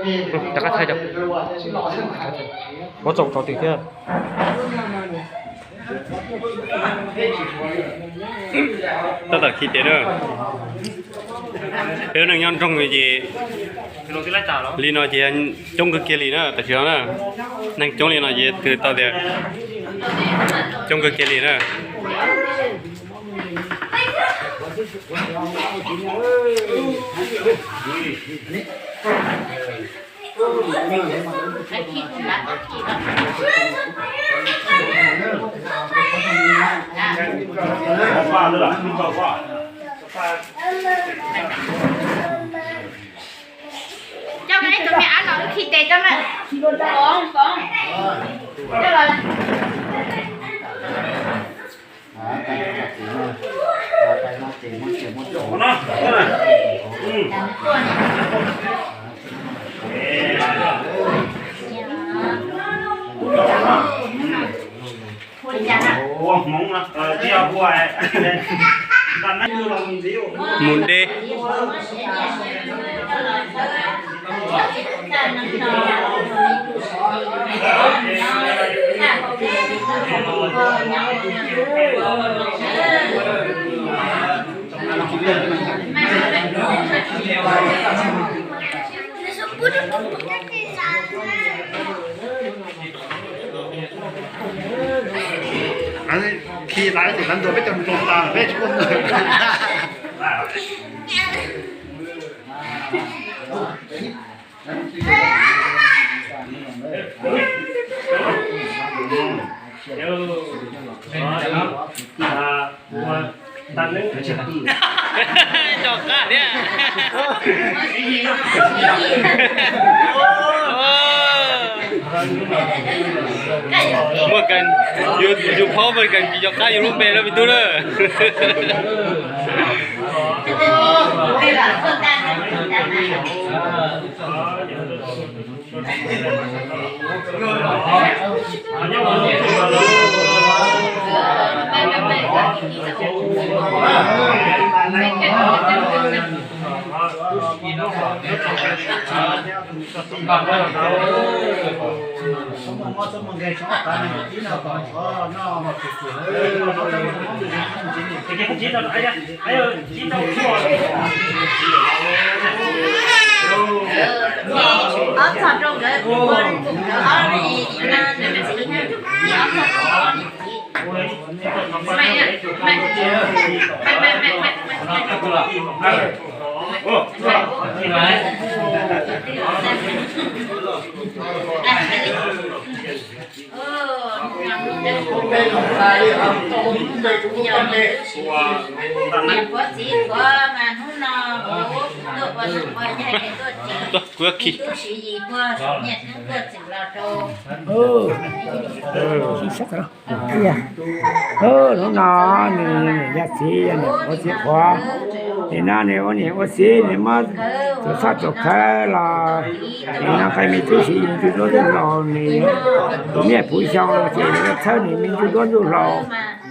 Rov qab thaij cov, muab tso rau twg thiab. Tab tom khi tias na, peb neeg nyob nroog ces li no ces coob kawg kiag li na, tam sim no na. Neeg coob li no ces twb tau tias coob kawg kiag li na. Coj tus me ab no khi tes tau na. Foom, foom. Coj los. Mus de. Khi lawv ces lawv ntuas peb cov ntuas tas peb tsis muaj ntuas. Cov qab thiab. Muaj kas, yus phaub muaj kas tsis cov qab yus lub npe na me tub na. Ob txog rau nkawd, nkawd ob, ob txog rau ob niam txiv. Niam puav txiv puav mas hnub no tuaj ua neeg ua yaig tuaj tsev, tuaj khi, tuaj siv yis puag saum nyiaj hnub tuaj txwm los rau. Hnub no nws yog txiv, yog niam puav txiv puav, nim no nws ua niam ua txiv nws muab tus txhoj tus khawv los, nim no nqe me tub siv yis ntsuj duab ntsuj hlauv, nws tus niam puv xyoo los ces nws txhawb nws me ntsuj duab ntsuj hlauv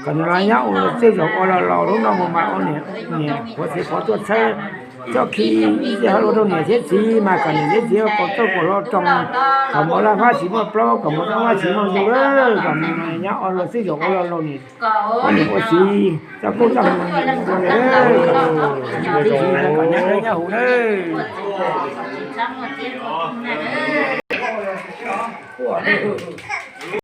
kom nws los nyob ua txwj zaum ua laus laus, hnub no mus mas ua niam, niam puav txiv puav tuaj txhawb txoj khi ib txhij hauj lwm rau niam thiab txiv mas kom niam thiab txiv ua kaum txoj kaum hlau roos, kom mus laj fab tsis muaj plaub, kom mus rau vaj tsis muaj ntug, kom nws nyob ua laus txwj zaum ua laus laus, niam ua niam ua txiv txoj koob txoj hmoov ua niam, kom nyob dawb nyob huv nawb.